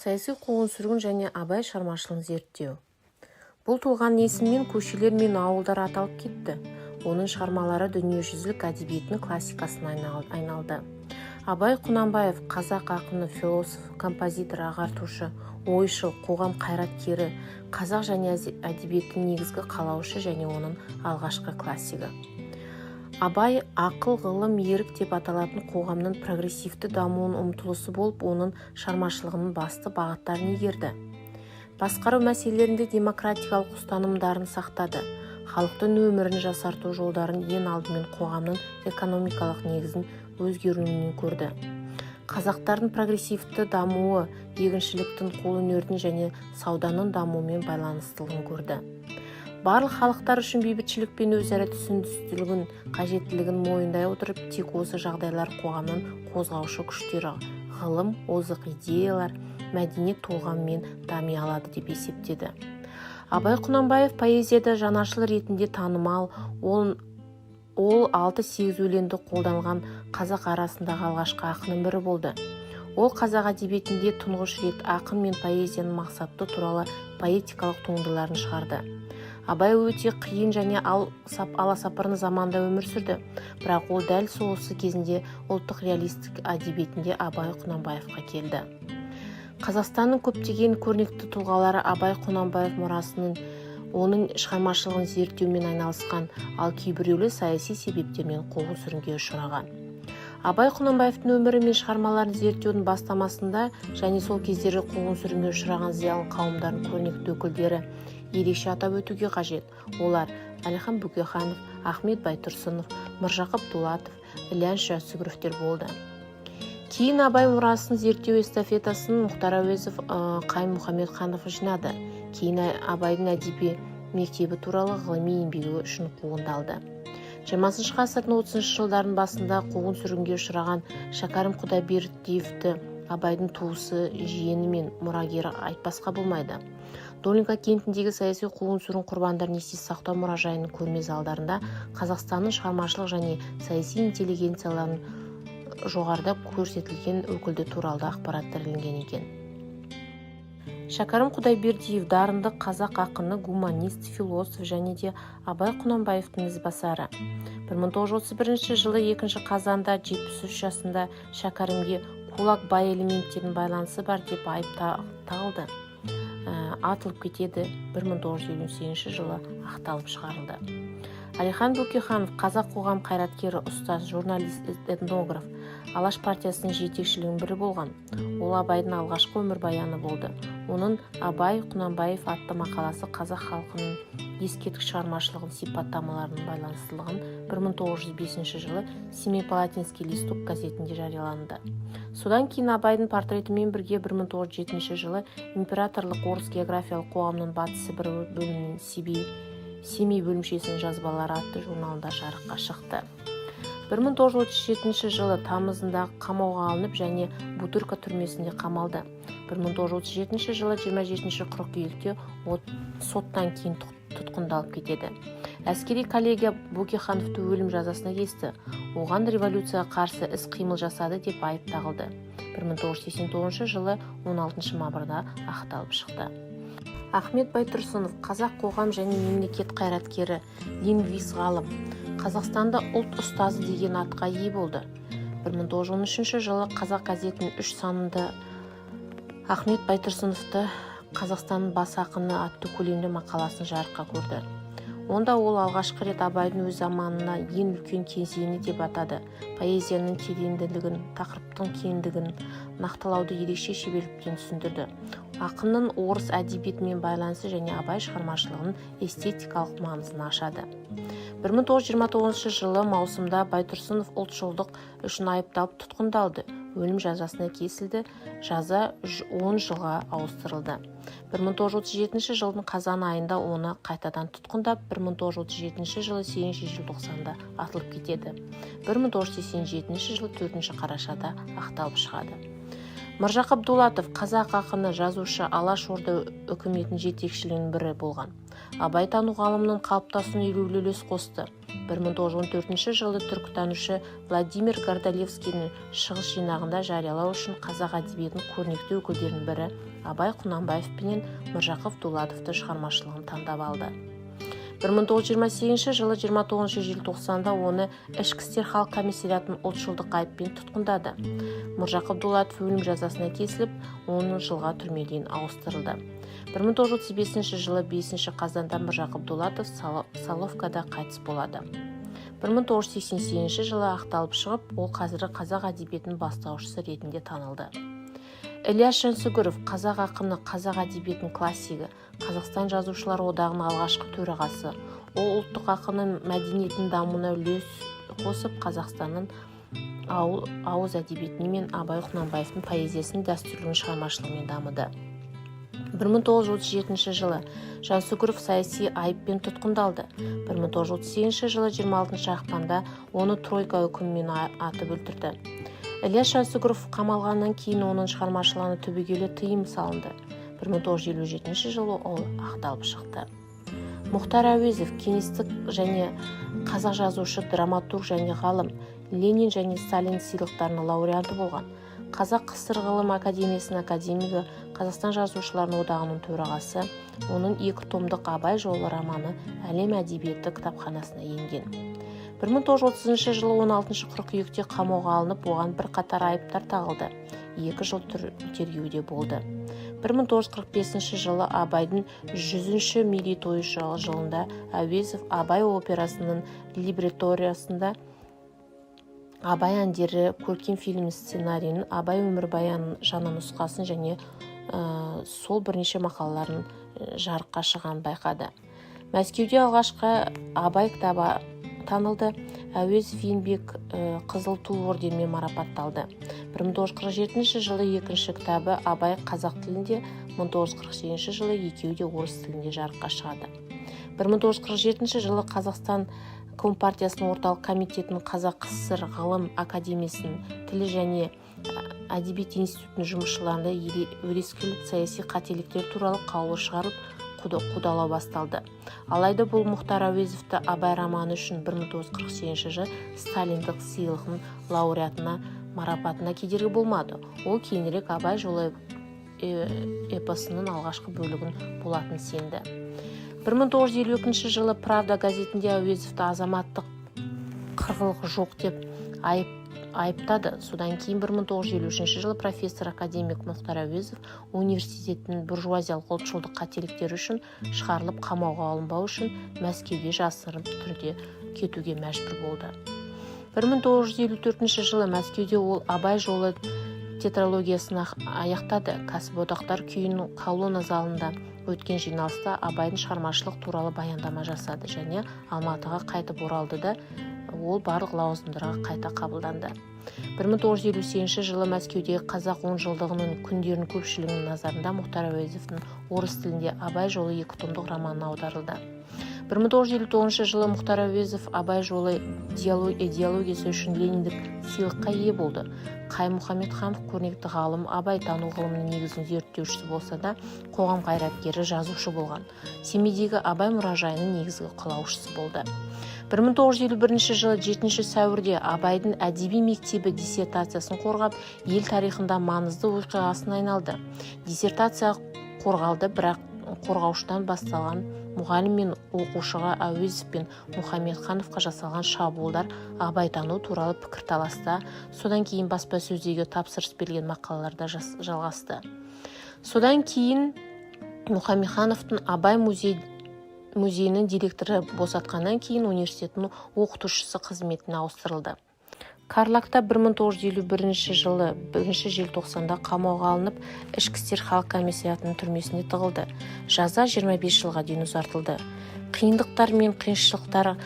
Саяси қуғын-сүргін және Абай шығармашылығын зерттеу. Бұл тұлғаның есімімен көшелер мен ауылдар аталып кетті. Оның шығармалары дүниежүзілік әдебиеттің классикасына айналды. Абай Құнанбаев – қазақ ақыны, философ, композитор, ағартушы, ойшыл, қоғам қайраткері, қазақ және әдебиеттің негізгі қалаушы және оның алғашқы классигі. Абай ақыл, ғылым, ерік деп аталатын қоғамның прогрессивті дамуының ұмтылысы болып, оның шығармашылығының басты бағыттарын игерді. Басқару мәселелерінде демократиялық ұстанымдарын сақтады. Халықтың өмірін жасарту жолдарын ең алдымен қоғамның экономикалық негізін өзгеруінен көрді. Қазақтардың прогрессивті дамуы егіншіліктің, қолөнердің және сауданың дамуымен байланыстылығын көрді. Барлық халықтар үшін бейбітшілік пен өзара түсіністігінің қажеттілігін мойындай отырып, тек осы жағдайлар қоғамның қозғаушы күштері ғылым, озық идеялар, мәдениет толғамымен дами алады деп есептеді. Абай Құнанбаев поэзияда жанашыл ретінде танымал. Ол алты-сегіз өлеңді қолданған қазақ арасындағы алғашқы ақынның бірі болды. Ол қазақ әдебиетінде тұңғыш рет ақын мен поэзияның мақсаты туралы поэтикалық туындыларын шығарды. Абай өте қиын және аласапыран заманда өмір сүрді, бірақ ол дәл сол осы кезінде ұлттық реалистік әдебиетінде Абай Құнанбаевқа келді. Қазақстанның көптеген көрнекті тұлғалары Абай Құнанбаев мұрасының, оның шығармашылығын зерттеумен айналысқан, ал кейбіреулері саяси себептермен қуғын-сүргінге ұшыраған. Абай Құнанбаевтың өмірі мен шығармаларын зерттеудің бастамасында және сол кездері қуғын-сүргінге ұшыраған зиялы қауымдардың көрнекті өкілдері ерекше атап өтуге қажет. Олар: Әлихан Бөкейханов, Ахмет Байтұрсынов, Міржақып Дулатов, Ілияс Жансүгіровтер болды. Кейін Абай мұрасын зерттеу эстафетасын Мұхтар Әуезов, Қайым Мұхамедханов жинады. Кейін Абайдың әдеби мектебі туралы ғылыми еңбегі үшін қуғындалды. 20-ғасырдың 30 жылдарының басында қуғын сүргінге ұшыраған Шәкәрім Құдайбердиевті, Абайдың туысы, жиені мен мұрагері, айтпасқа болмайды. Долинка кентіндегі саяси қуғын-сүргін құрбандарын есте сақтау мұражайының көрме залдарында Қазақстанның шығармашылық және саяси интеллигенцияларының жоғарыда көрсетілген өкілді туралы да ақпараттар ілінген екен. Шәкәрім Құдайбердиев – дарынды қазақ ақыны, гуманист, философ және де Абай Құнанбаевтың ізбасары. 1931 жылы 2 қазанда 73 жасында Шәкәрімге кулак, бай элементтерінің байланысы бар деп айып тағылды. Атылып кетеді. 1958 жылы ақталып шығарылды. Әлихан Бөкейханов – қазақ қоғам қайраткері, ұстаз, журналист, этнограф, Алаш партиясының жетекшілігінің бірі болған. Ол Абайдың алғашқы өмірбаяны болды. Оның «Абай Құнанбаев» атты мақаласы қазақ халқының ескерткіш шығармашылығын сипаттамаларының байланыстылығын 1905 жылы «Семипалатинский листок» газетінде жарияланды. Содан кейін Абайдың портретімен бірге 1907 жылы Императорлық орыс географиялық қоғамының Батыс Сібір бөлімінің Семей бөлімшесінің жазбалары атты журналында жарыққа шықты. 1937 жылы тамызында қамауға алынып және Бутырка түрмесінде қамалды. 1937 жылы 27 қыркүйекте соттан кейін тұтқындалып кетеді. Әскери коллегия Бөкейхановты өлім жазасына кесті. Оған революцияға қарсы іс қимыл жасады деп айып тағылды. 1989 жылы 16 мамырда ақталып шықты. Ахмет Байтұрсынов – қазақ қоғам және мемлекет қайраткері, лингвист ғалым. Қазақстанда ұлт ұстазы деген атқа ие болды. 1913 жылы «Қазақ» газетінің үш санында Ахмет Байтұрсыновты «Қазақстанның бас ақыны» атты көлемді мақаласын жарыққа көрді. Онда ол алғашқы рет Абайдың өз заманына ең үлкен кезеңі деп атады. Поэзияның тереңділігін, тақырыптың кеңдігін нақтылауды ерекше шеберлікпен түсіндірді. Ақынның орыс әдебиетімен байланысы және Абай шығармашылығының эстетикалық маңызын ашады. 1929 жылы маусымда Байтұрсынов ұлтшылдық үшін айыпталып, тұтқындалды, өлім жазасына кесілді. Жаза 10 жылға ауыстырылды. 1937 жылдың қазан айында оны қайтадан тұтқындап, 1937 жылы 8 желтоқсанда атылып кетеді. 1987 жылы 4 қарашада ақталып шығады. Міржақып Дулатов – қазақ ақыны, жазушы, Алаш Орда үкіметінің жетекшілігінің бірі болған. Абайтану ғылымының қалыптасуына елеулі үлес қосты. 1914 жылы түркітанушы Владимир Гордалевскийдің «Шығыс» жинағында жариялау үшін қазақ әдебиетінің көрнекті өкілдерінің бірі Абай Құнанбаев пенен Міржақып Дулатовтың шығармашылығын таңдап алды. 1928 жылы 29 желтоқсанда оны Ішкі істер халық комиссариатының ұлтшылдық айыппен тұтқындады. Міржақып Дулатов өлім жазасына кесіліп, 10 жылға түрмеден ауыстырылды. 1935 жылы 5 қазанда Міржақып Дулатов Соловкада қайтыс болады. 1988 жылы ақталып шығып, ол қазіргі қазақ әдебиетінің бастаушысы ретінде танылды. Ілияс Жансүгіров – қазақ ақыны, қазақ әдебиетінің классигі, Қазақстан Жазушылар одағының алғашқы төрағасы. Ол ұлттық ақын мәдениетінің дамуына үлес қосып, Қазақстанның ауыз әдебиетіне мен Абай Құнанбаевтың поэзиясының дәстүрлігін шығармашылығымен дамыды. 1937 жылы Жансүгіров саяси айыппен тұтқындалды. 1938 жылы 26 ақпанда оны тройка үкімімен атып өлтірді. Ілияс Жансүгіров қамалғаннан кейін оның шығармашылығына түбегейлі тыйым салынды. 1957 жылы ол ақталып шықты. Мұхтар Әуезов – кеңестік және қазақ жазушы, драматург және ғалым, Ленин және Сталин сыйлықтарының лауреаты болған, Қазақ КСР Ғылым академиясының академигі, Қазақстан Жазушылар одағының төрағасы. Оның екі томдық «Абай жолы» романы әлем әдебиеті кітапханасына енген. 1930 жылы 16 қыркүйекте қамауға алынып, оған бірқатар айыптар тағылды, 2 жыл тергеуде болды. 1945 жылы Абайдың 100-ші мерейтойы жылында Әуезов «Абай» операсының либретториясында, «Абай әндері» көркем фильм сценарийін, «Абай өмірбаянының жаңа нұсқасын және сол бірнеше мақалаларын жарыққа шығғанын байқады. Мәскеуде алғашқы «Абай» кітабы танылды. Әуезов Еңбек Қызыл Ту орденімен марапатталды. 1947 жылы екінші кітабы «Абай» қазақ тілінде, 1948 жылы екеуі де орыс тілінде жарыққа шығады. 1947 жылы Қазақстан Компартиясының Орталық комитетінің, Қазақ КСР Ғылым академиясының Тілі және әдебиет институтының жұмысшыларында өрескел саяси қателіктер туралы қаулы шығарылып, қудалау басталды. Алайда бұл Мұхтар Әуезовті «Абай» романы үшін 1948 жылы Сталиндік сыйлығының лауреатына марапатына кедергі болмады. Ол кейінірек «Абай жолы» эпосының алғашқы бөлігін болатын сенді. 1952 жылы «Правда» газетінде Әуезовті азаматтық қырғылық жоқ деп айыптады. Содан кейін 1953 жылы профессор, академик Мұхтар Әуезов университеттің буржуазиялық ұлтшылдық қателіктері үшін шығарылып, қамауға алынбау үшін Мәскеуге жасырын түрде кетуге мәжбүр болды. 1954 жылы Мәскеуде ол «Абай жолы» тетралогиясын аяқтады. Кәсіподақтар күйінің колонна залында өткен жиналыста Абайдың шығармашылық туралы баяндама жасады және Алматыға қайтып оралды да, ол барлық лауазымдарға қайта қабылданды. 1958 жылы Мәскеудегі қазақ онжылдығының күндерінің көпшілігінің назарында Мұхтар Әуезовтің орыс тілінде «Абай жолы» екі томдық романы аударылды. 1959 жылы Мұхтар Әуезов «Абай жолы» идеологиясы үшін Лениндік сыйлыққа ие болды. Қай Мұхамедханов көрнекті ғалым, абайтану ғылымының негізін зерттеушісі болса да, қоғам қайраткері, жазушы болған. Семейдегі Абай мұражайының негізгі қалаушысы болды. 1951 жылы 7 сәуірде «Абайдың әдеби мектебі» диссертациясын қорғап, ел тарихында маңызды оқиғасына айналды. Диссертация қорғалды, бірақ қорғаушыдан басталған мұғалім мен оқушыға, Әуезов пен Мұхамедхановқа жасалған шабуылдар абайтану туралы пікірталаста, содан кейін баспасөздегі тапсырыс берілген мақалаларда жалғасты. Содан кейін Мұхамедхановтың Абай музейінің директоры босатқаннан кейін университеттің оқытушысы қызметіне ауыстырылды. Карлагта 1951 жылы 1 желтоқсанда қамауға алынып, Ішкі істер халық комиссариатының түрмесіне тығылды. Жаза 25 жылға дейін ұзартылды. Қиындықтар мен қиыншылықтар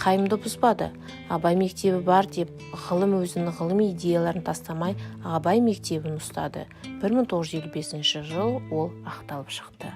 Қайымды бұзбады. Абай мектебі бар деп, ғылым өзінің ғылыми идеяларын тастамай, Абай мектебін ұстады. 1955 жыл ол ақталып шықты.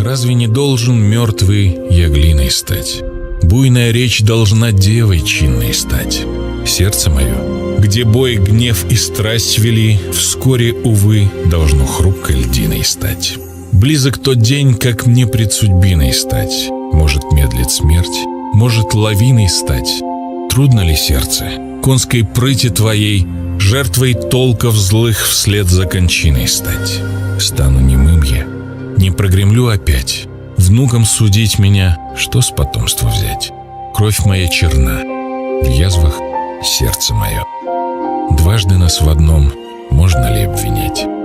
Разве не должен мертвый я глиной стать? Буйная речь должна девой чинной стать. Сердце мое, где бой, гнев и страсть вели, вскоре, увы, должно хрупкой льдиной стать. Близок тот день, как мне пред судьбиной стать. Может, медлит смерть, может, лавиной стать. Трудно ли сердце конской прыти твоей, жертвой толков злых вслед за кончиной стать? Стану немым я, не прогремлю опять. Внукам судить меня, что с потомства взять? Кровь моя черна, в язвах сердце мое. Дважды нас в одном можно ли обвинять?